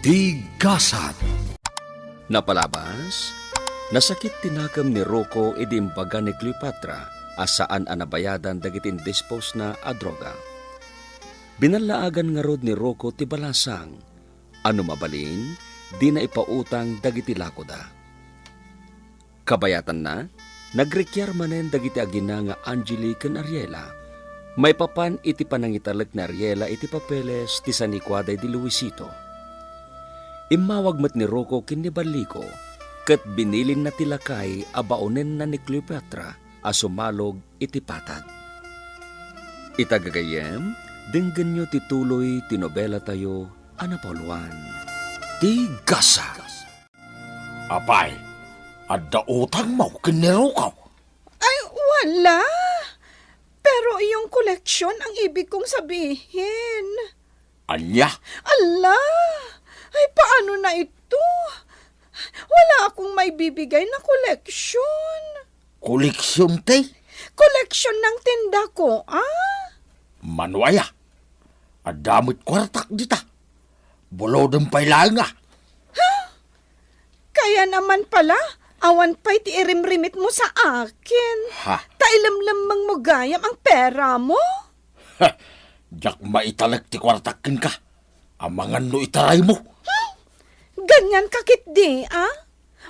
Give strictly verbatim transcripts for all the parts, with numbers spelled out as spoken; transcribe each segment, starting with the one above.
Ti gasat. Napalabas, nasakit ti nakem ni Rocco idi imbaga ni Cleopatra a saan a nabayadan dagiti indispose na a droga. Binallaagan ngarud ni Rocco ti balasang a no mabalin, dina ipautang dagiti lakoda. Kabayatanna, nagrikiar manen dagiti agina nga Angeli ken Ariela maipapan iti panangitalek ni Ariela iti papeles ti sanikuada idi Luisito. Immawag met ni Rocco ken ni Ballico ket binilinna ti lakay a baonenna ni Cleopatra a sumalog iti patag. Ita gagayyem, denggenyo ti tuloy ti nobelatayo a napauluan, Ti Gasat. Apay, adda utangmo ken ni Rocco? Ay, wala. Pero iyong koleksyon ang ibig kong sabihin. Ania? Ala! Ay, paano na ito? Wala akong maibibigay na koleksyon. Koleksyon, te? Koleksyon ng tinda ko, ah? Mano aya? Adda met kuartak dita. Bulodem pay laeng, ah. Kaya naman pala, awan pay ti irimrimit mo sa akin. Ha? Ta ilemlemmeng mo gayam ang pera mo? Ha! Diak maitalek ti kuartak kenka. Amangan no itaray mo. Hmm? Ganyan ka ketdi, ah?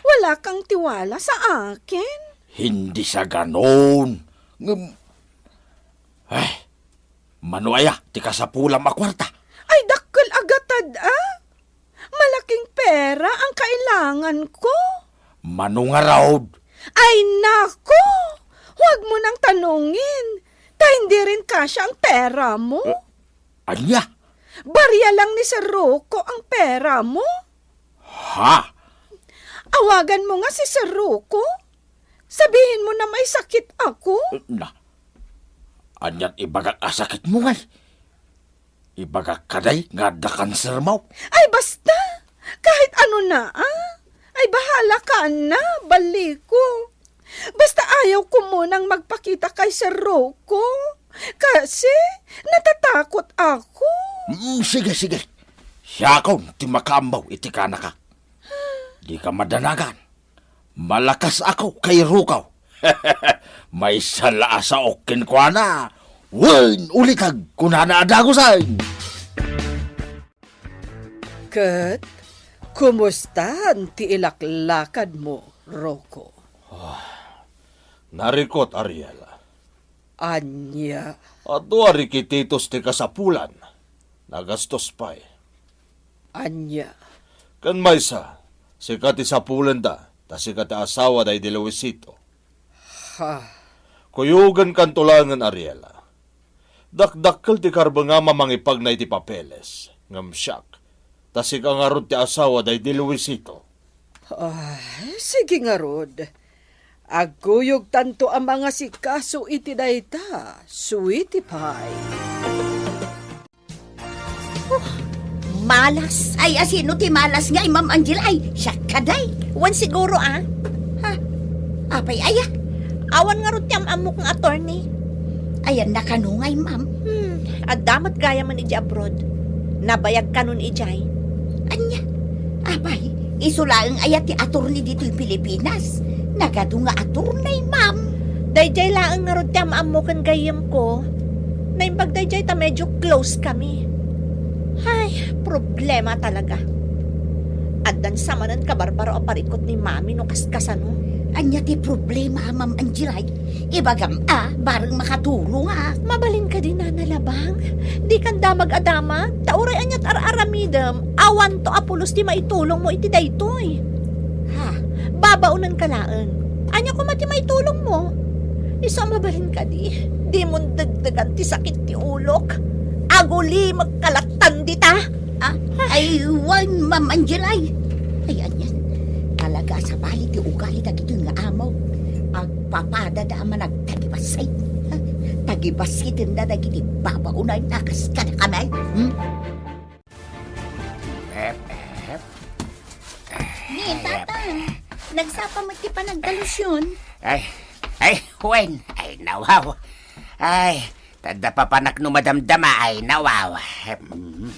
Wala kang tiwala sa akin? Hindi sa ganon. Ngem, ay, mano aya ti kasapulam a kuarta? Ay, dakkel a gatad, ah? Malaking pera ang kailangan ko. Mano ngarud? Ay, nako! Huwag mo nang tanungin. Ta hindi rin kasya ang pera mo. Eh, ania? Barya lang ni Sir Rocco ang pera mo. Ha? Awagan mo nga si Sir Rocco. Sabihin mo na may sakit ako. Na, aniat ibagak a sakit mo ngay? Ibagak kadi nga adda kanser mo? Ay, basta! Kahit ano na, ah! Ay, bahala ka na, Ballico. Basta ayaw ko munang magpakita kay Sir Rocco. Kasi, natatakot ako. Mm, sige, sige. Siakon ti makaammo iti kanaka. Di ka madanagan. Malakas ako kay Rocco. Maysa la a saok kenkuana. Wen, ulitag, kunana a dagusen. Ket, kumustan ti ilaklakad mo, Rocco? Ah, narikot, Ariela. Ania? Adu a rikititos ti kasapulan. Nagastos pay. Ania? Ken maysa, sika ti sapulenda, ta sika ti asawa daydi Luisito. Ha? Kuyogenkanto laengen, Ariela. Dakdakkel ti karbengam a mangipagna iti papeles, ngem siak, ta sika ngarud ti asawa daydi Luisito. Ah, sige ngarud. Agkuyogtanto a mangasikaso iti dayta, sweetie pie. Oh, malas. Ay, asino ti malas ngay, Ma'am Angel? Ay, siak kadi. Wen siguro, ah. Ha? Apay, aya? Awan ngarud ti am-ammok nga attorney. Ayan, nakano ngay, ma'am? Hmm, adda met gayamen idiay abroad. Nabayag kanon idiay. Ania? Apay, isu laeng aya ti attorney ditoy Pilipinas? Nagadu nga attorney, ma'am. Daydiay laeng ngarud ti am-ammo ken gayyemko. Naimbag daydiay ta medyo close kami. Ay, problema talaga. Addan sa manen kabarbaro a parikut ni Mami no kaskasano. Ania ti problema, Ma'am Angel, ay? Ibagam a, bareng makatulongak. Mabalin kadi, Nana Labang? Dikan damag a damag, ta uray aniat ar-aramidem, awanto a pulos ti maitulongmo iti daytoy. Ha? Babaonenka laeng. Ania koma ti maitulongmo? Isu a mabalin kadi, dimon degdegan ti sakit ti ulok. Agulimekka lattan dita. Ah, ay, wen, Ma'am Angel, ay. Ay, anian. Talaga a sabali ti ugali dagitoy nga amo. Agpapadada a managtagibassit. Tagibasitenda dagiti babaonan a kas kadakami. Hmm? Ep, ep. Ni, Tatang, nagsapa met ti panagdalusyon. Ay, ay, wen, ay, nawaw. Ay, tadda papanak no madamdama, ay, nawaw. Mm.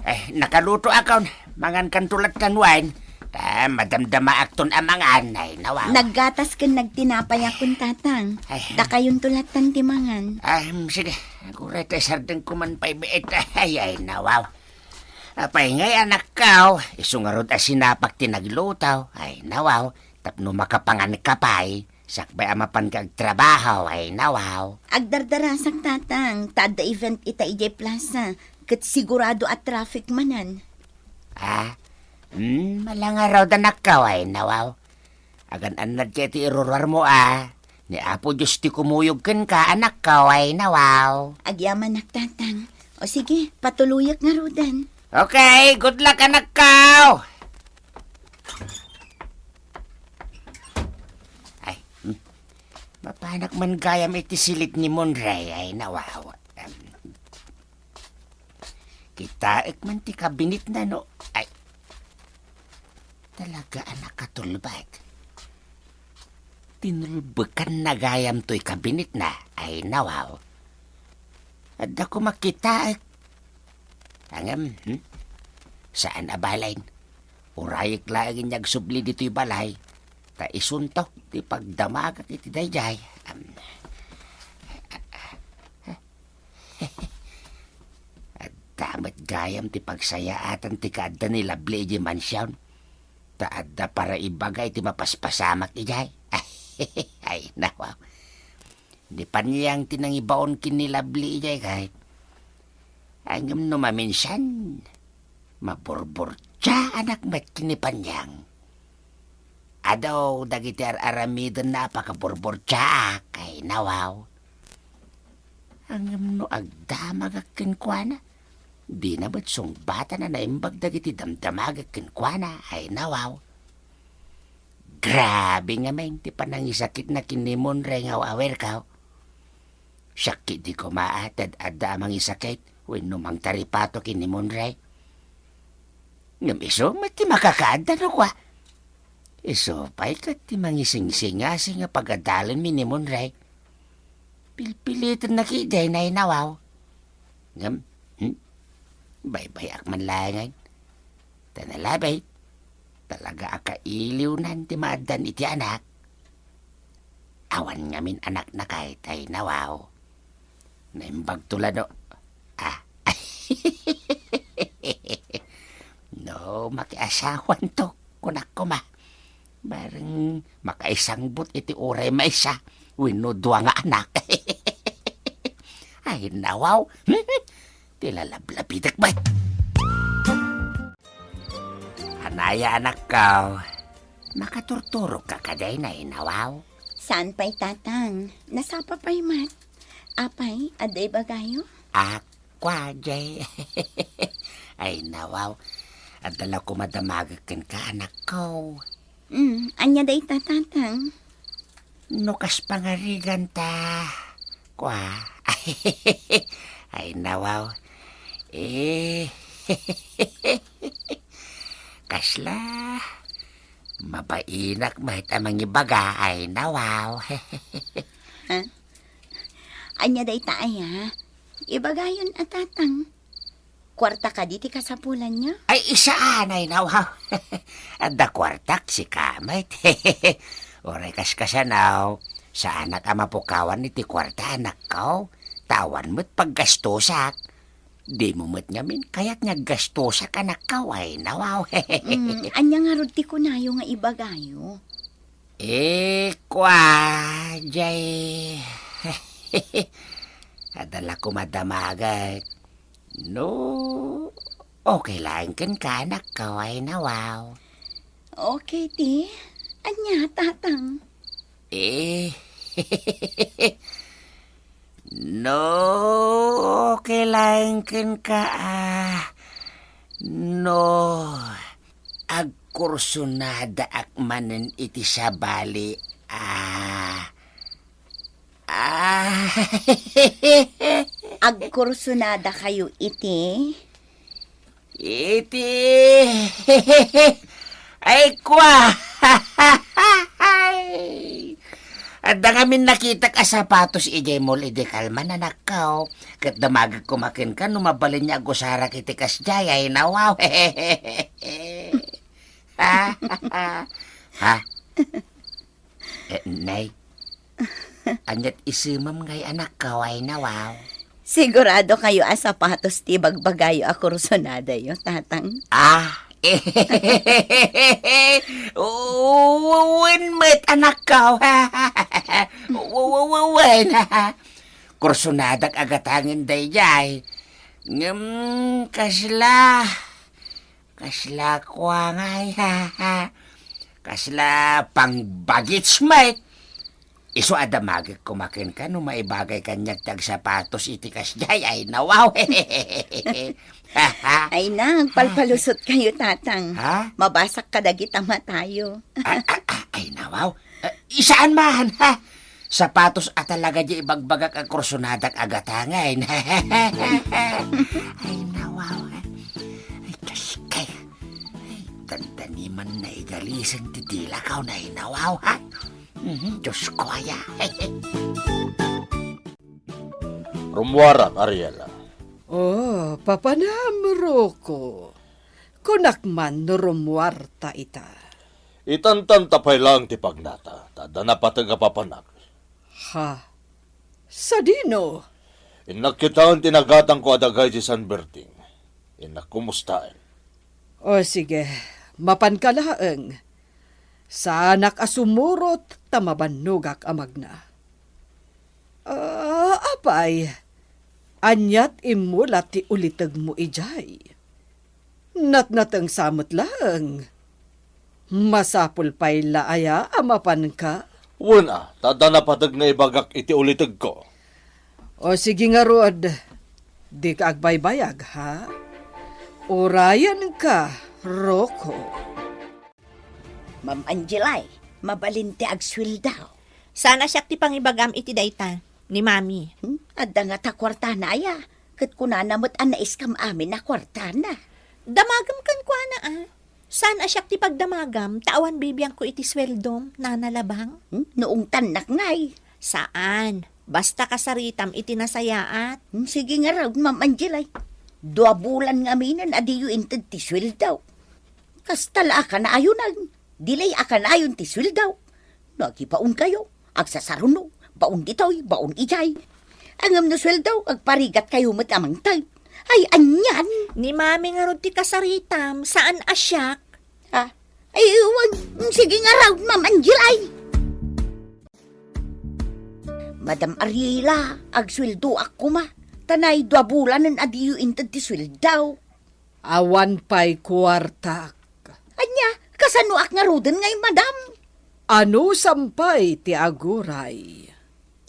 Ay, nakalutoakon. Mangankanto lattan wen. Ta madamdamaakton a mangan. Ay, nawaw. Naggatas ken nagtinapayakon, Tatang. Ay. Dakayonto lattan ti mangan. Ah, mm, sige. Aguray ta isardengko man pay biit. Ay, ay, nawaw. Apay ngay, anakko? Isu ngarud a sinapak ti nagluto. Ay, nawaw. Tapno makapanganka pay. Sakbay a mapanka agtrabaho, ay, nawaw. Agdardarasak, Tatang, ta adda event ita idiay plaza, ket sigurado a traffic manen. Ah? Hmm, malangarud, anakko, ay, nawaw. Agan-annad kay ti iruruarmo, a. Ni Apo Dios ti kumuyog kenka, anakko, ay, nawaw. Agyamanak, Tatang. O sige, patuloyak ngaruden. Okay, good luck, anakko! Ay, hmm. Mapanak man gayam iti silid ni Monray, ay, nawaw. Em, kitaek man ti kabinetna, no? Ay, talaga a nakatulbad. Tinulbekanna gayam toy kabinetna, ay, nawaw. Adda koma kitaek. Ngem, hmm? Saan a balayna. Urayek laeng nga agsubli ditoy balay, ta isunto ti pagdamagak iti daydiay. Am, adda met gayam ti pagsayaatan ti kaadda ni Lovely idiay mansion, ta adda para ibaga iti mapaspasamak idiay. Ay, nawaw. Ni Panyang ti nangibaon ken ni Lovely idiay kay. Ngem no maminsan, maburburtiaanak met ken ni Panyang. Adu dagiti ar-aramidenna a pakaburburtiaak, ay nawaw. Ngem no agdamagak kenkuana, dina met sungbatan a naimbag dagiti damdamagek kenkuana, ay nawaw. Grabe ngamin ti panangisakitna ken ni Monray nga aw-awirko. Siak ketdi koma a ti ad-adda a mangisakit wenno mangtaripato ken ni Monray. Ngem isu met ti makakaadda no kua. Isu pay ket ti mangisingsingasing nga pagadalenmi ni Monray. Pilpilitenna ketdi, ay nawaw. Ngem, hmm? Baybay-ak man laengen. Ta nalabit, talaga a kailiwnan ti maaddan iti anak. Awan ngamin anakna kay, ay nawaw. Naimbagto la no. Ah. No, makiasawanto, kunak koma. Bareng makaisangbut iti uray maysa wenno dua nga anak. Ay, nawaw. Ti lalablabitek met. Anaya, anakko. Makaturturogka kadi, ay nawaw? Saan pay, Tatang. Nasapa pay met. Apay, adda ibagayo? Ak, Kua, Jay. Ay, nawaw. Adda la koma damagek kenka, anakko. Mm, ania dayta, Tatang? No kas pangariganta, kua. Ay, nawaw. Eh, kasla mabainak met a mangibaga, ay, nawaw. Ha? Ania dayta aya? Ibagayon a, Tatang. Kuarta kadi ti kasapulanyo? Ay, saan, ay nawaw. Adda kuartak, sika met. Uray kas kasano, saanak a mapukawan iti kuarta, anakko. Ta awan met paggastosak. Dimo met ngamin kayat nga aggastosak, anakko, ay nawaw. Mm, ania ngarud ti kunayo nga ibagayo? Eh, kua, Jay. Adda la koma damagek. No, okay laeng kenka, anakko, ay nawaw. Okay ti. Ania, Tatang? Eh, no, okay laeng kenka, ah, no, agkursunadaak manen iti sabali, ah, ah. Agkursunadakayo iti? Iti, ay, kua. Ay, Adda ngamin nakitak a sapatos idiay mall idi kalman, anakko. Ket damagek koma kenka no mabalin nga agusarak iti kasdiay, ay nawaw. Ha? Ha? Eh, nay, aniat isemam ngay, anakko, ay nawaw? Sigurado kayo a sapatos ti bagbagayo a kursunadayo, Tatang? Ah, wen met, anakko. Wen. Kursunadak a gatangen daydiay. Ngem kasla, kasla kua ngay, ha, ha. Kasla pangbagits met. Isu a damagek koma kenka no maibagay kaniak ti agsapatos iti kasdiay, ay nawaw. Ay, nagpalpalusot kayo, Tatang. Ha? Mabasak kadagita matayo. Ah, ah, ah, ay nawaw. Ah, isaan man, ha? Sapatos a talaga di ibagbagak a kursunadak a gatangen. Ay nawaw. Ay, Diyos kay. Ay, dandani man naigalisen ti dilakaw, ay nawaw, ha? Mhm, Diyos ko, aya. Rummuarak, Ariela. Oh, papanam, Rocco. Kunak man no rummuarta ita. Itantanta pay laeng ti pagnata, ta adda napateg a papanak. Ha? Sadino? Innak kitaen ti nagatangko a daga iti San Berting. Innak kumustaen. O sige, mapanka laeng. Saanak a sumurot ta mabannogak a magna. Ah, apay, aniat immulat ti ulitegmo idiay? Natnateng sa met laeng. Masapul pay la aya a mapanka? Wen a, ta adda napateg nga ibagak iti ulitegko. O sige ngarud, dika agbaybayag, ha? Urayenka, Rocco. Ma'am Angel ay, mabalin ti agsueldo. Saan a siak ti pangibagam iti dayta, ni Mami? Hmm? Adda ngata kuartana aya? Ket kunana met a naiskam amin a kuartana. Damagem kenkuana, a. Saan a siak ti pagdamagam, ta awan bibiangko iti sueldom, Nana Labang? Hmm? No ungtannak ngay. Saan. Basta kasaritam iti nasayaat. Hmm, sige ngarud, Ma'am Angel ay. Dua bulan ngaminen a diyo inted ti sueldo. Kasta la a kanaayonan, dilay a kanayon ti sueldo. No agibaonkayo, agsasaruno, baon ditoy, baon idiay. Ngem no sueldo, agparigatkayo met a mangted. Ay, anian? Ni Mami ngarud ti kasaritam, saan a siak. Ha? Ay, wan, sige ngarud, Ma'am Angel ay. Madam Ariela, agsueldoak koma. Ta nay dua bulanen a diyo inted ti sueldo. Awan pay kuartak. Ania, kasanoak ngaruden ngay, madam? Anusam pay ti aguray?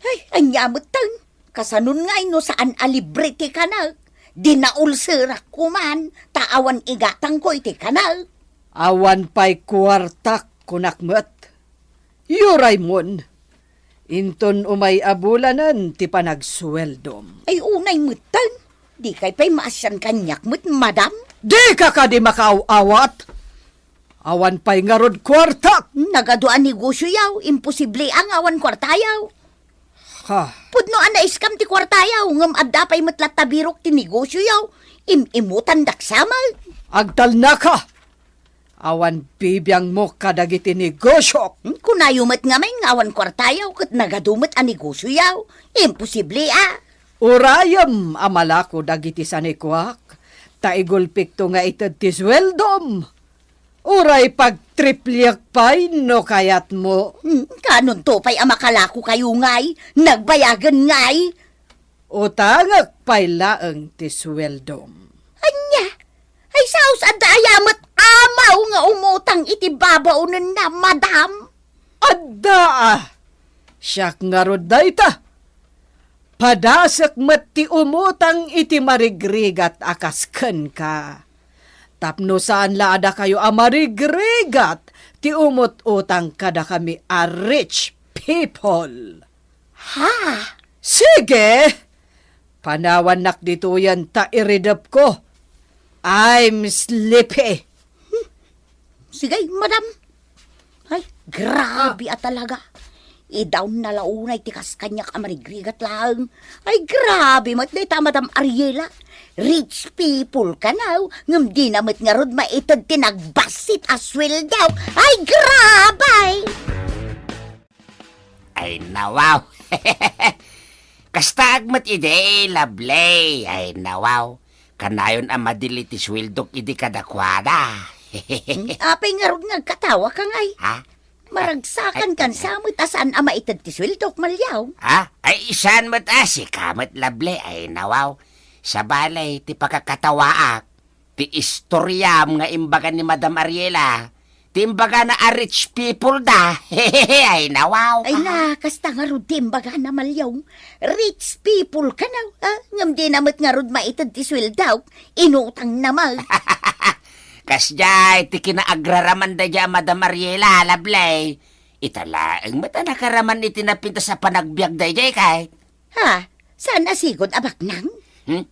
Ay, ania metten? Kasanon ngay no saan a libre ti kanek? Di naulserak koman, ta awan igatangko iti kanek. Awan pay kuartak, kunak met. Yuraymon, inton umay a bulanen ti panagsueldom. Ay, unay metten. Dikay pay maasian kaniak met, madam? Dika kadi makaaw-awat? Awan pay ngarud kuartak. Nagadu a negosioyaw, imposible a nga awan kuartayaw. Ha? Pudno a naiskam ti kuartayaw, ngem adda pay met latta birok ti negosioyaw, im-imutandak sa met. Agtalnaka! Awan bibiangmo kadagiti negosiok. Hmm, kunayo met ngamin nga awan kuartayaw ket nagadu met a negosioyaw. Imposible a. Urayem a malako dagiti sanikuak, ta igulpikto nga ited ti sueldom. Uray pagtripliek pay no kayatmo. Hmm, kanonto pay a makalakokayo ngay, nagbayagen ngay. Utangek pay laeng ti sueldom. Ania? Ay, saos adda aya met amaw nga umutang iti babaonenna, madam? Adda a! Siak ngarud dayta. Padasek met ti umutang iti marigrigat a kas kenka. Tapno saan la a dakayo a marigrigat ti umut-utang kadakami a rich people. Ha? Sige! Panawannak ditoyen ta iridepko. I'm sleepy. Sige, madam. Ay, grabe a talaga. Idaonna la unay ti kas kaniak a marigrigat laeng. Ay, grabe met dayta, Madam Ariela. Rich people kano, ngem dina met ngarud maited ti nagbassit a sueldo. Ay, grabe! Ay, nawaw. Kastaak met idi, Lovely. Ay, nawaw. Kanayon a madili ti sueldok idi kadakuada. Apay ngarud nga agkatawaka ngay? Ha? Maragsakan kan sa met a saan a maited ti sueldok, Malyaw. Ha? Ay, saan met a, sika met, Lovely. Ay, nawaw. Sabali, ti pakakatawaak, ti istoriam nga imbaga ni Madam Ariela, ti imbagana a rich people da. Ay, nawaw. Ay na, kasta ngarud ti imbagana, Malyaw. Rich people kano, ah, ngem dina met ngarud maited ti sueldok, inutangna met. Kasdiay ti kinaagraraman daydiay a Madam Ariela, Lovely. Ita laeng met a nakaraman iti napintas a panagbiag daydiay kay. Ha? Saan a sigud a baknang? Hmm?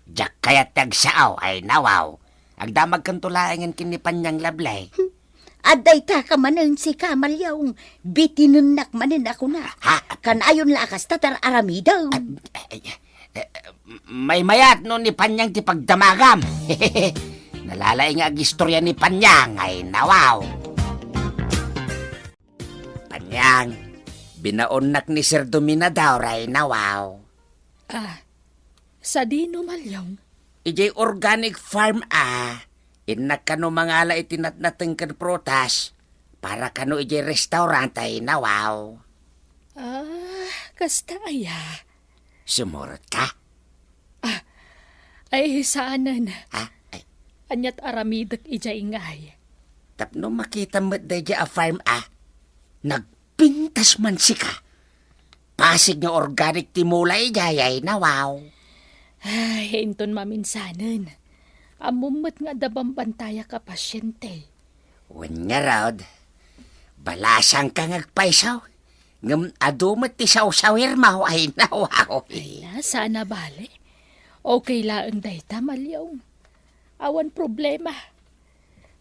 Diak kayat ti agsao, ay nawaw. Agdamagkanto laengen ken ni Panyang, Lovely. Hmm. Adda ita ka manen, sika, Malyaw. Bitinennak manen a kuna. Ha? Kanayon la a kasta ti ar-aramidem. Ay, ay, eh, maymayat no ni Panyang ti pagdamagam. Nalalaing nga agistorya ni Panyang, ay nawaw. Panyang, binaonnak ni Sir Dominador, ay nawaw. Ah, sadino, Malyaw? Idiay organic farm a, innak kano mangala iti natnateng ken prutas, para kano idiay restaurant, ay nawaw. Ah, kasta aya? Sumurot ka? Ah, ay, saanen. Ha? Ay. Aniat aramidek idiay ngay? Tapno makitam met daydiay a farm a, nagpintas man sika. Pasig nga organic ti mula idiay, ay nawaw. Ay, inton maminsanen. Ammom met nga adda bambantayak a pasyente. Wen ngarud, balasangka nga agpayso, ngem adu met ti sawsawirmo, ay nawaw. Ay na, saan a bale. Okay laeng dayta, Malyaw. Awan problema.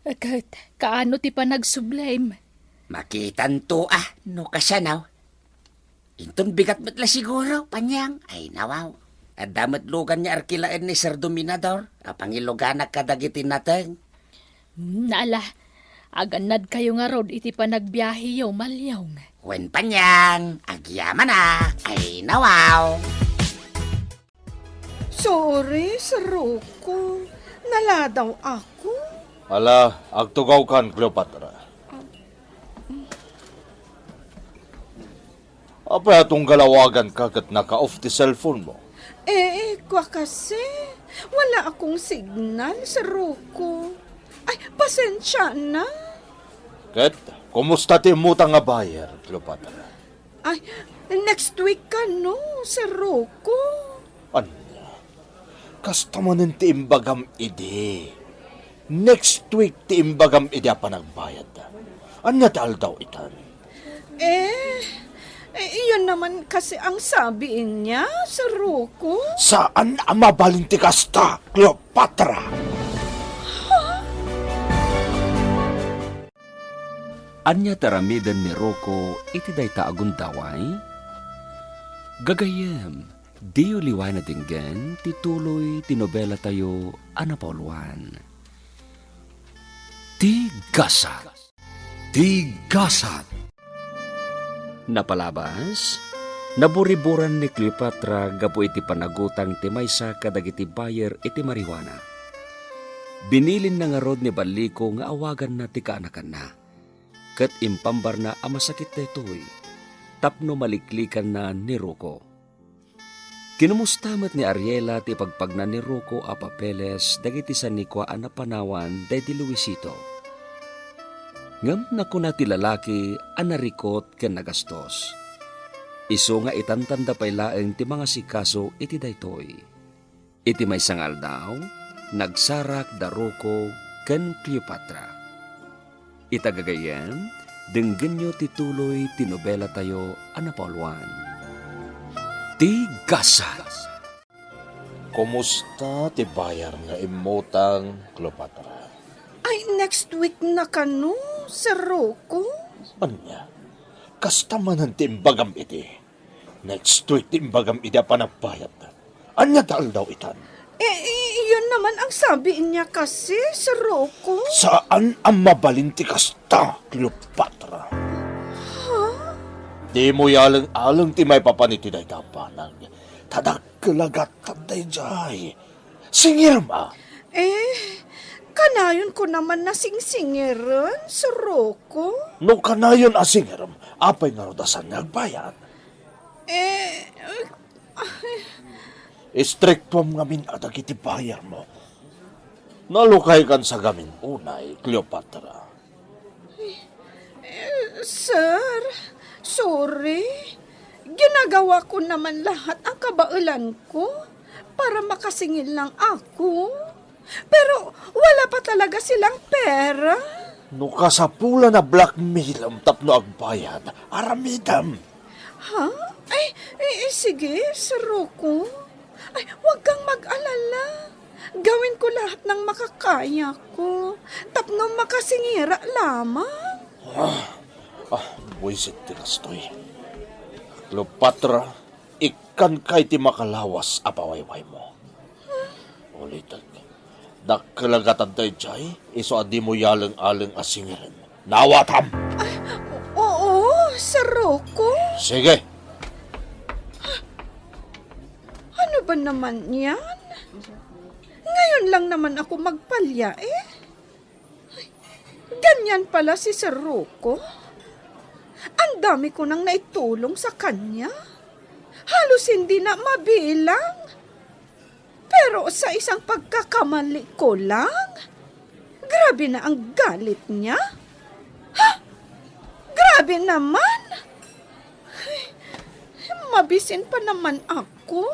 Ket, kaano ti panagsublem? Makitanto a, no kasano. Inton bigat met la siguro, Panyang. Ay, nawaw. Adda met lugan nga arkilaen ni Sir Dominador a pangiluganak kadagiti nateng. Hmm, ala, agannadkayo ngarud iti panagbiaheyo, Malyaw. Wen, Panyang, agyamanak. Ay, nawaw. Sorry, Sir Rocco. Naladaw ako. Ala, agtugawkan, Cleopatra. Apay a tunggal awaganka ket naka-off ti cellphone mo? Eh, kua kasi, wala akong signal, Sir Rocco. Ay, pasensya na. Ket, kumusta ti immutang a buyer, Cleopatra? Ay, next week kano, Sir Rocco? Ania? Kasta manen ti imbagam idi. Next week ti imbagam idi a panagbayad. Ania ti aldaw itan? Eh, eh, iyon naman kasi ang sabi niya, Sir Rocco. Saan a mabalin ti kasta, Cleopatra? Ania ti aramiden ni Rocco iti dayta a gundaway? Gagayyem, diyo liwayen a denggen ti tuloy ti nobelatayo a napauluan, Ti Gasat. Ti Gasat. Napalabas, naburiburan ni Cleopatra gapu iti panagutang ti maysa kadagiti buyer iti marijuana. Binilinna ngarud ni Ballico nga awaganna ti kaanakanna, ket impambarna a masakit daytoy tapno maliklikanna ni Rocco. Kinumusta met ni Ariela ti ipagpagna ni Rocco a papeles dagiti sanikua a napanawan daydi Luisito. Ngem nakuna ti lalaki a narikut ken nagastos. Isu nga itantanda pay laeng ti mangasikaso iti daytoy. Iti maysa nga aldaw, nagsarak da Rocco ken Cleopatra. Ita gagayyem, denggenyo ti tuloy ti nobelatayo a napauluan, Ti Gasat. Kumusta ti buyer nga immutang, Cleopatra? Ay, next week na kano, Sir Rocco? Ania? Kasta manen ti imbagam idi. Next week ti imbagam idi a panagbayad. Ania ta aldaw itan? Eh, eh, iyon naman ang sabi niya kasi, Sir Rocco. Saan a mabalin ti kasta, Cleopatra. Ha? Dimo yaleng-aleng ti maipapan iti dayta a banag. Ta dakkel a gattan daydiay. Singirem a. Eh, kanayon ko naman na singsingiren, Sir Rocco. No kanayon a singirem, apay ngarud a saan nga agbayad? Eh, eh, ay. Istriktuam ngamin a dagiti bayarmo. Nalukaykan sa gamin unay, Cleopatra. Eh, sir, sorry. Ginagawa ko naman lahat ang kabaelan ko para makasingil lang ako. Pero wala pa talaga silang pera. No kasapulan a blackmailem tapno agbayad, aramidem. Ha? Ay, eh, eh, sige, Sir Rocco. Ay, huwag kang mag-alala. Gawin ko lahat ng makakaya ko. Tapno makasingira lamang. Ah, ah, buisit ti kastoy. Cleopatra, ikkanka iti makalawas a pawaywaymo. Ulitek, dakkel a gattan daydiay, isu a dimo yaleng-aleng a singiren. Naawatam! Ay, oo, Sir Rocco. Sige. Ano ba naman yan? Ngayon lang naman ako magpalya, eh. Ay, ganyan pala si Sir Rocco. Ang dami ko nang naitulong sa kanya. Halos hindi na mabilang. Pero sa isang pagkakamali ko lang, grabe na ang galit niya. Ha? Grabe naman! Ay, mabisin pa naman ako.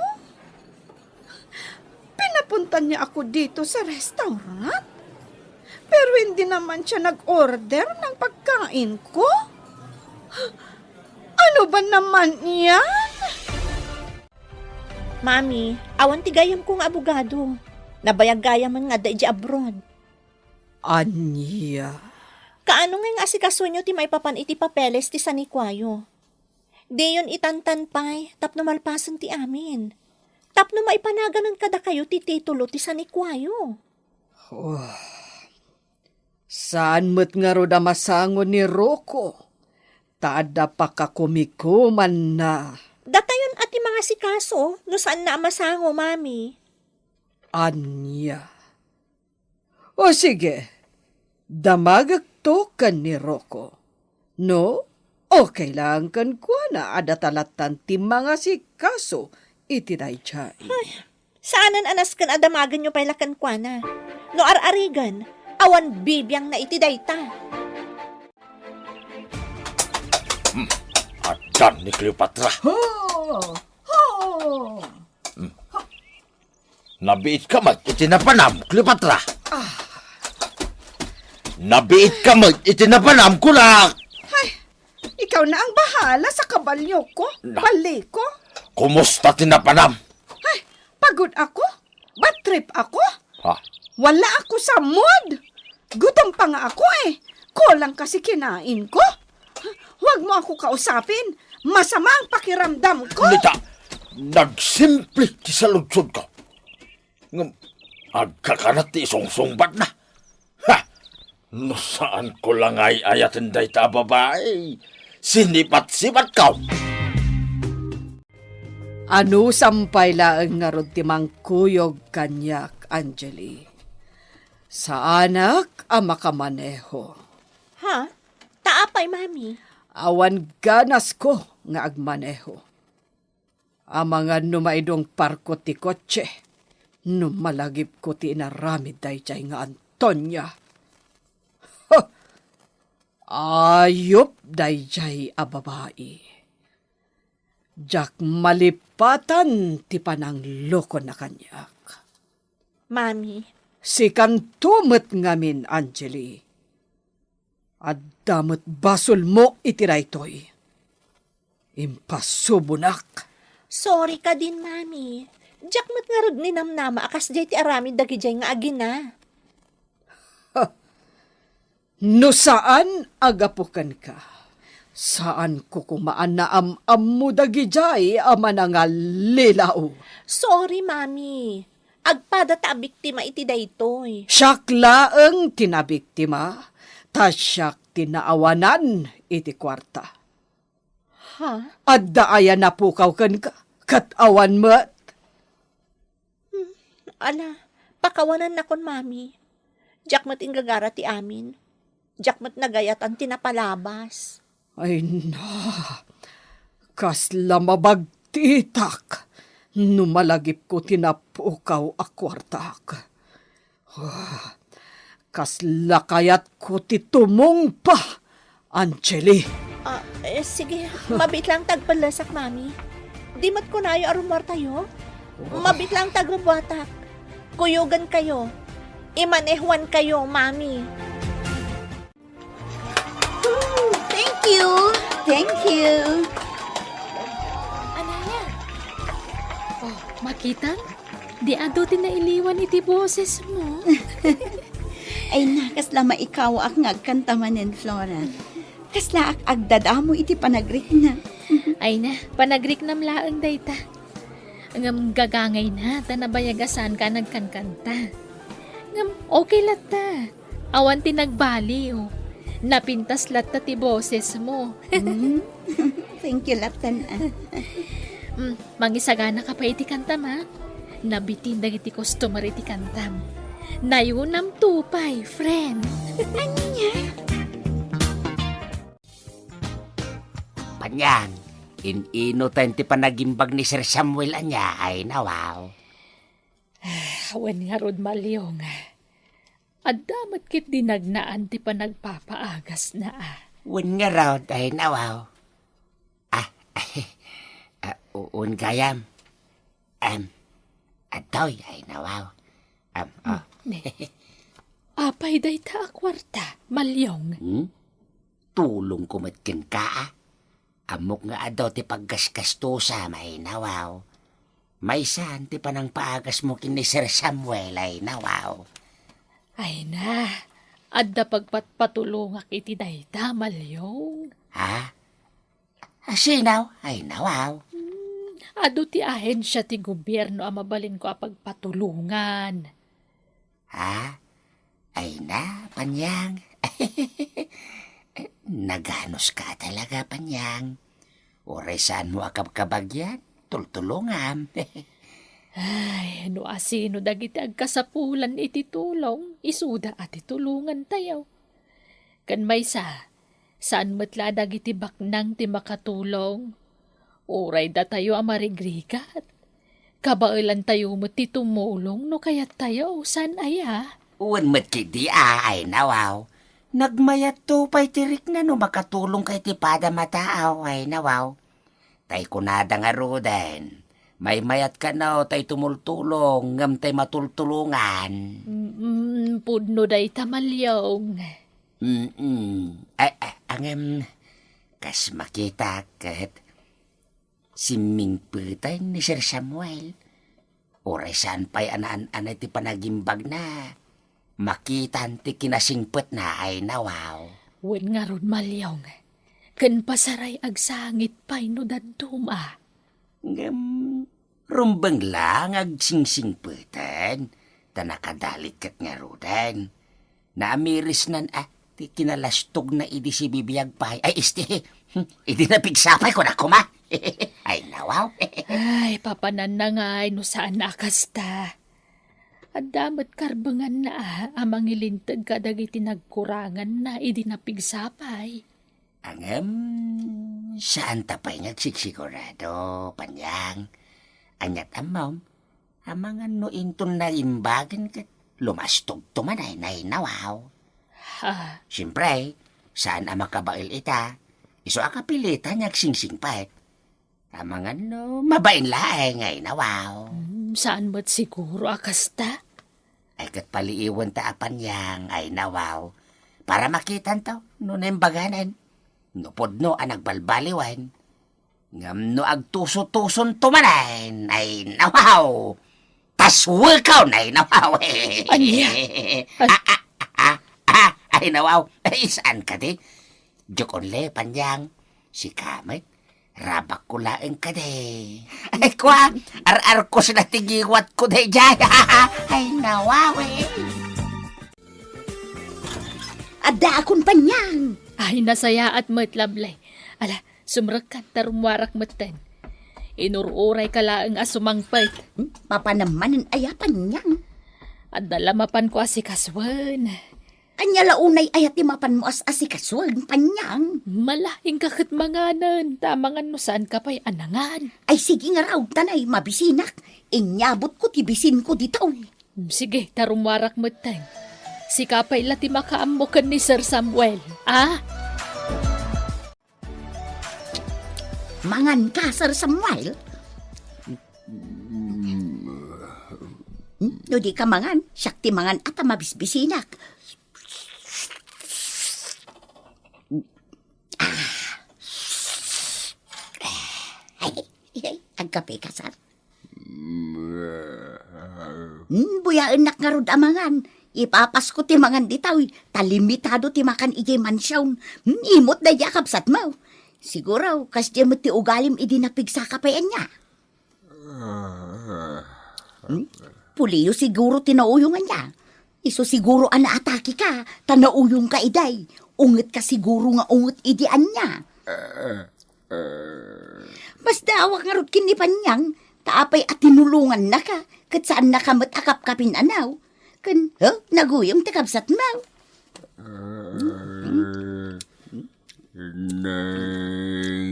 Pinapunta niya ako dito sa restaurant. Pero hindi naman siya nag-order ng pagkain ko. Ano ba naman yan? Mami, awan ti gayyemko nga abogado. Nabayag gayamen nga adda idiay abroad. Ania? Kaano ngay nga asikasoenyo ti maipapan iti papeles ti sanikuayo? Diyon itantan pay tapno malpasen ti amin. Tapno maipanaganan kadakayo ti titulo ti sanikuayo. Oh, saan met ngarud a masango ni Rocco, ta adda pakakumikumanna. Datayon a ti mangasikaso no saanna a masango, Mami. Ania? O sige, damagekto ken ni Rocco. No, okay lang kenkuana a data lattan ti mangasikaso iti daydiay. Ay, saanen a nasken a damagenyo pay la kenkuana. No ar-arigen, awan bibiangna iti dayta. Hmm, addan ni Cleopatra. Ho! Ho! Hmm. Nabiitka met iti napanam, Cleopatra. Ah. Nabiitka met iti napanam, kunak. Ay, ikaw na ang bahala sa kabalyo ko, Na. Bali ko. Kumusta ti napanam? Ay, pagod ako. Bad trip ako. Ha? Wala ako sa mood. Gutom pa nga ako eh. Kulang kasi kinain ko. Huwag mo ako kausapin. Masama ang pakiramdam ko. Nita, nagsimple ti saludsod ko. Ngem, agkakanat ti isungsungbatna. Ha! No saan ko la nga ay-ayaten dayta a babai, sinipat-sipat ko. Anusam pay laeng ngarud ti mangkuyog kaniak, Angeli. Saanak a makamaneho. Ha? Ta apay, Mami? Awan ganasko nga agmaneho. Amangan no maidungparko ti kotse, no malagipko ti inaramid daydiay nga Antonia. Ha! Ayup daydiay a babai. Diak malipatan ti pananglokona kaniak. Mami. Sikanto met ngamin, Angeli. Adda met basolmo iti daytoy. Impasubonak. Sorry kadin, Mami. Diak met ngarud ninamnama a kasdiay ti aramid dagidiay nga agina. Ha! No saan a gapu kenka. Saanko koma a naam-ammo dagidiay a manangallilaw. Sorry, Mami. Agpada ta abiktima iti daytoy. Siak laeng ti nabiktima, ta siak ti naawanan iti kuarta. Ha? Adda aya napukaw kenka, ket awan met? Hmm, ala, pakawanannakon, Mami. Diak met inggagara ti amin. Diak met nagayatan ti napalabas. Ay na, kasla mabagtitak no malagipko ti napukaw a kuartak. Ah, kasla kayatko ti tumungpa, Angeli. Ah, eh, sige, mabiit lang ta agpellesak, Mami. Di met kunayo a rumuartayo? Mabiit lang ta agbubuatak. Kuyogankayo. Imanehuankayo, Mami. Thank you. Thank you. Anaya? Oh, makitam? Di adu ti nailiwan iti bosesmo. Ay na, kasla maikawaak nga agkanta manen, Flora. Kaslaak agdadamo iti panagrikna. Ay na, panagriknam laeng dayta. Ngem gagangayna ta nabayag a saanka a nagkankanta. Ngem okay latta. Awan ti nagbaliw. Napintas latta ti bosesmo. Mm. Thank you, Latan, ah. Mm, mangisaganaka pay iti kantam, a? Nabitin dagiti customer iti kantam. Nayunamto pay, friend. Ania? Panyang, in-ino tayo ti panagimbag ni Sir Samuel, ania? Ay, nawaw. Ah, wen ngarud, Malyong. Adda met ket di nagnaan ti panagpapaagasna, a. Wen ngarud, ay, nawaw. Ah, ah, wen gayam. Em, adtoy, ay, nawaw. Em, oh. Hmm, ne. Apay dayta a kuarta, Malyong? Hmm? Tulongko met kenka, a. Ammok nga adu ti paggasgastosa, ay, nawaw. Maysan ti panangpaagasmo ken ni Sir Samuel, ay, nawaw. Ay na, adda pagpatpatulongak iti dayta, Malyong. Ha? A, sino? Ay, nawaw. Hmm, adu ti ahensia ti gobierno a mabalinko a pagpatulongan. Ha? Ay na, Panyang. Naganuska talaga, Panyang. Uray saanmo a kabkabagian, tultulongam. Ay, no asino dagiti agkasapulan iti tulong, isuda a ti tulongantayo. Ken maysa, saan met la a dagiti baknang ti makatulong. Uray datayo a marigrigat, kabaelantayo met ti tumulong no kayattayo, saan aya? Wen met ketdi a, ay nawaw. Nagmayatto pay ti rikna no makatulongka iti padam a tao, ay nawaw. Tay kunada ngaruden, maymayat kano tay tumultulong ngem tay matultulongan. Mm, pudno dayta, Malyong. Mm-mm. Ay, ay, ngem, kas makitak ket simmingpeten ni Sir Samuel. Uray saan pay a naan-anay ti panagimbagna, makitan ti kinasingpetna, ay nawaw. Wen ngarud, Malyong, ken pasaray agsangit pay no dadduma. Ngem, rumbeng la nga agsingsingpeten, ta nakadalit ket ngaruden. Naamirisnan a ti kinalastogna idi sibibiag pay. Ay, isti, idi napigsa pay, kunak koma. Ay, nawaw. Ay, papananna ngay no saan a kasta. Adda met karbenganna a, a mangilinteg kadagiti nagkuranganna idi napigsa pay. Ngem, saanta pay nga agsigsigurado, Panyang. Aniat ammom, amangan no inton naimbagen ket lumastogto man ay nainawaw. Ha? Siempre, saan a makabael ita. Isu a kapilitan nga agsingsingpet. Amangan no mabain laeng nga inawaw. Hmm, saan met siguro a kasta? Ay, ket paliiwenta a Panyang ay nawaw. Para makitanto no naimbaganen. No pudno a nagbalbaliwen. Ngem no agtuso-tusonto manen, ay nawaw! Taswekaw, ay nawaw! Ania? An- Ah, ah, ah, ah, ay nawaw! Ay, saan ka di? Joke only, Panyang. Sika met, rabakko laeng kadi. Ay, kua, ar-arkos na ti ngiwatko daydiay. Ay, nawawi. Addaakon, Panyang. Ay, nasayaat met, Lablay. Ala, sumrekkan ta rummuarak metten. Inur-urayka laeng a sumangpet. Hmm, mapanem manen aya, Panyang? Adda la mapanko a sikasuen. Ania la unay aya ti mapanmo as-asikasuen, Panyang? Mala, inka ket manganen, ta amangan no saanka pay a nangan. Ay, sige ngarud, ta nay, mabisinak. Inyabutko ti bisinko ditoy. Sige, ta rummuarak metten. Sika pay la ti makaammo ken ni Sir Samuel, a? Manganka, Sir Samuel? Hmm? No dika mangan, siak ti mangan a ta mabisbisinak. Ay, ay, agkapeka, Sir. Hmm, buyaennak ngarud a mangan. Ipapasko ti mangan ditoy, ta limitado ti makan idiay mansion. Hmm, imot daydiay a kabsatmo. Siguro, kasdiay met ti ugalim idi napigsaka pay ania. Hmm? Polio siguro ti nauyong ania. Isu siguro a naatakeka, ta nauyongka idiay. Ungetka siguro nga unget idi ania. Masdaawak ngarud ken ni Panyang, ta apay a tinulongannaka, ket saannaka met a kapkapin-anaw. Ken, ha, naguyong ti kabsatmo. Nang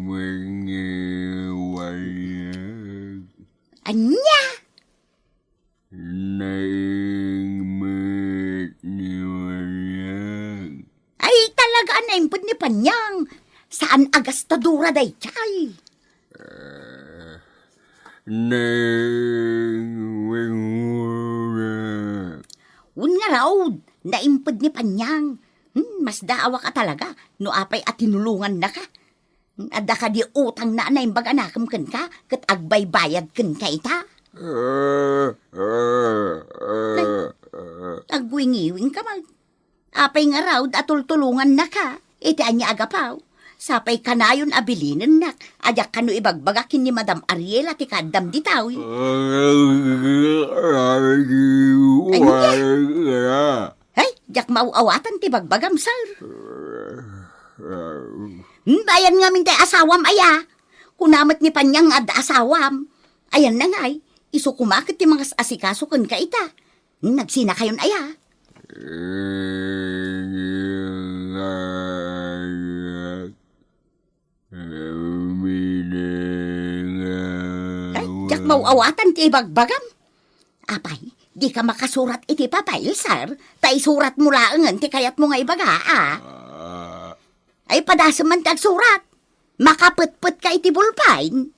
mangiwayag. Ania? Naimped ni Panyang. Ay, talaga a naimped ni Panyang. Saan a gastadora daydiay. Ah, naimped. Wen ngarud, naimped ni Panyang. Hmm, masdaawak a talaga no apay a tinulongannaka. Adda kadi utangna a naimbag a nakem kenka, ket agbaybayad kenka ita? Ay, agwingiwingka met. Apay ngarud a tultulongannaka iti ania a gapu? Sapay kanayon a bilinennak a diak kano ibagbaga ken ni Madam Ariela ti kaaddam ditoy. Ania? Ay, diak maaw-awatan ti bagbagam, sir. Hmm, ayan ngamin ti asawam, aya. Kuna met ni Panyang nga adda asawam. Ayanna ngay, isu koma ket ti mangas-asikaso kenka ita. Hmm, nagsinakayon, aya. Ay, diak maaw-awatan ti ibagbagam. Apay, dika makasurat iti papel, sir? Ta isuratmo laengen ti kayatmo nga ibaga, a? Ah. Ay, padasem man ti agsurat. Makapetpetka iti bulpen.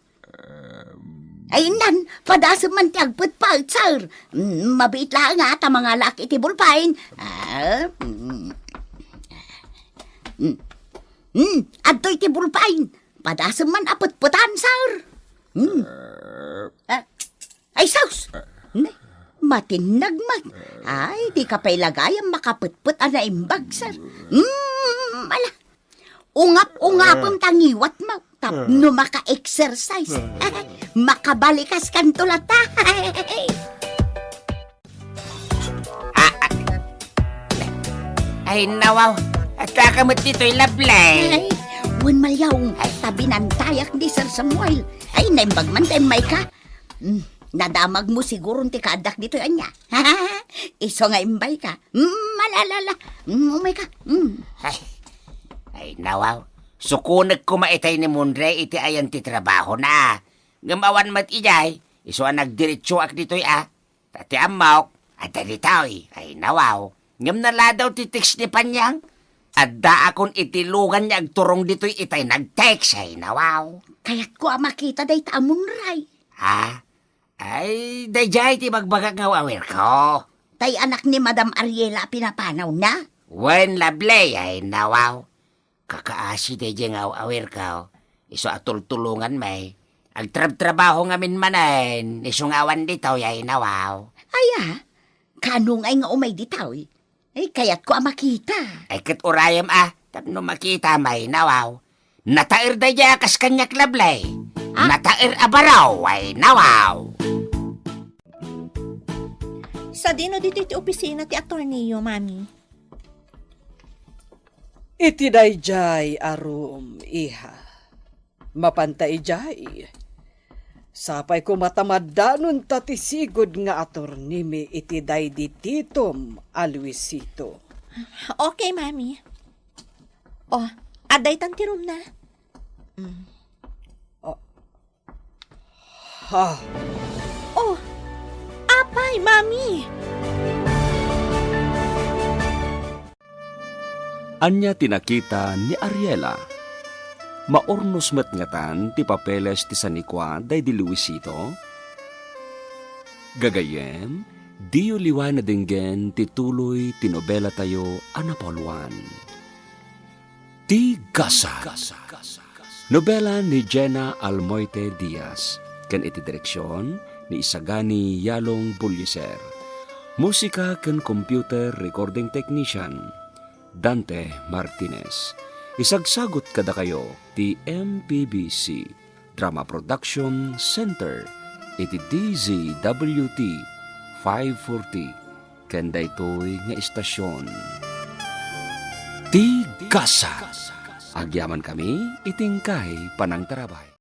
Ay, innan, padasem man ti agpetpet, sir. Mm, mabiit laeng, a, ta mangalaak iti bulpen. Ah, mm. Mm. Hmm, adtoy ti bulpen. Padasem man a petpetan, sir. Hmm. Ah, ay, sus! Ne, matinnag met. Ay, dika pay la gayam makapetpet a naimbag, sir. Hmm, ala. Ungap-ungapem ta ngiwatmo tapno maka-exercise. Makabalikas kanto latta. Ah, ah. Ay, nawaw. Adda ka met ditoy, Lablay. Ay, wen, Malyong. Ay. Ta binantayak ni Sir Samuel. Ay, naimbag man ta immayka. Hmm, nadamagmo siguro ti kaaddak ditoy, ania? Isu nga imbayka. Hmm, ala, ala, ala. Hmm, umayka. Hmm. Ay. Ay, nawaw. Sukonek koma itay ni Monray iti ayan ti trabahona. Ngem awan met idiay, isu a nagdiretsoak ditoy, a. Ta ti ammok, adda ditoy. Ay, nawaw. Ngem naladaw ti text ni Panyang. Addaakon iti lugan nga agturong ditoy itay nag-text. Ay, nawaw. Kayatko a makita dayta a Monray. Ha? Ay, daydiay ti bagbagak nga aw-awirko. Tay anak ni Madam Ariela a pinapanawna? Wen, Lablay. Ay, nawaw. Kakaasi daydiay nga aw-awirko, isu a tultulonganmi. Agtrabtrabaho ngamin manen, isu nga awan ditoy, ay, nawaw. Aya, kano ngay nga umay ditoy? Ay, kayatko a makita. Ay, ket urayem, a, tapno makitam, ay, nawaw. Nataer daydiay a kas kaniak, Lovely. Ah? Nataer a baro, ay nawaw. Sadino ditoy ti opisina ti attorneyo, Mami? Iti daydiay a room, iha. Mapanta idiay. Sapay koma ta maddanonta ti sigud nga attorneymi iti daydi titom a Luisito. Okay, Mami. Oh, adda itan ti room na. Mm. Oh. Ha? Oh, apay, Mami? Ania ti nakita ni Ariela? Maurnos met ngatan ti papeles ti sanikua daydi Luisito? Gagayyem, diyo liwayan a denggen ti tuloy ti nobelatayo a napauluan. Ti Gasa. Nobela ni Jenna Almoite Diaz, ken iti direksion ni Isagani Yalong Bullieser. Musika ken computer recording technician, Dante Martinez. Isagsagut kadakayo ti M P B C Drama Production Center iti D Z W T five forty ken daytoy nga istasion. Ti Gasa. Agyaman kami iti inkay panangtarabay.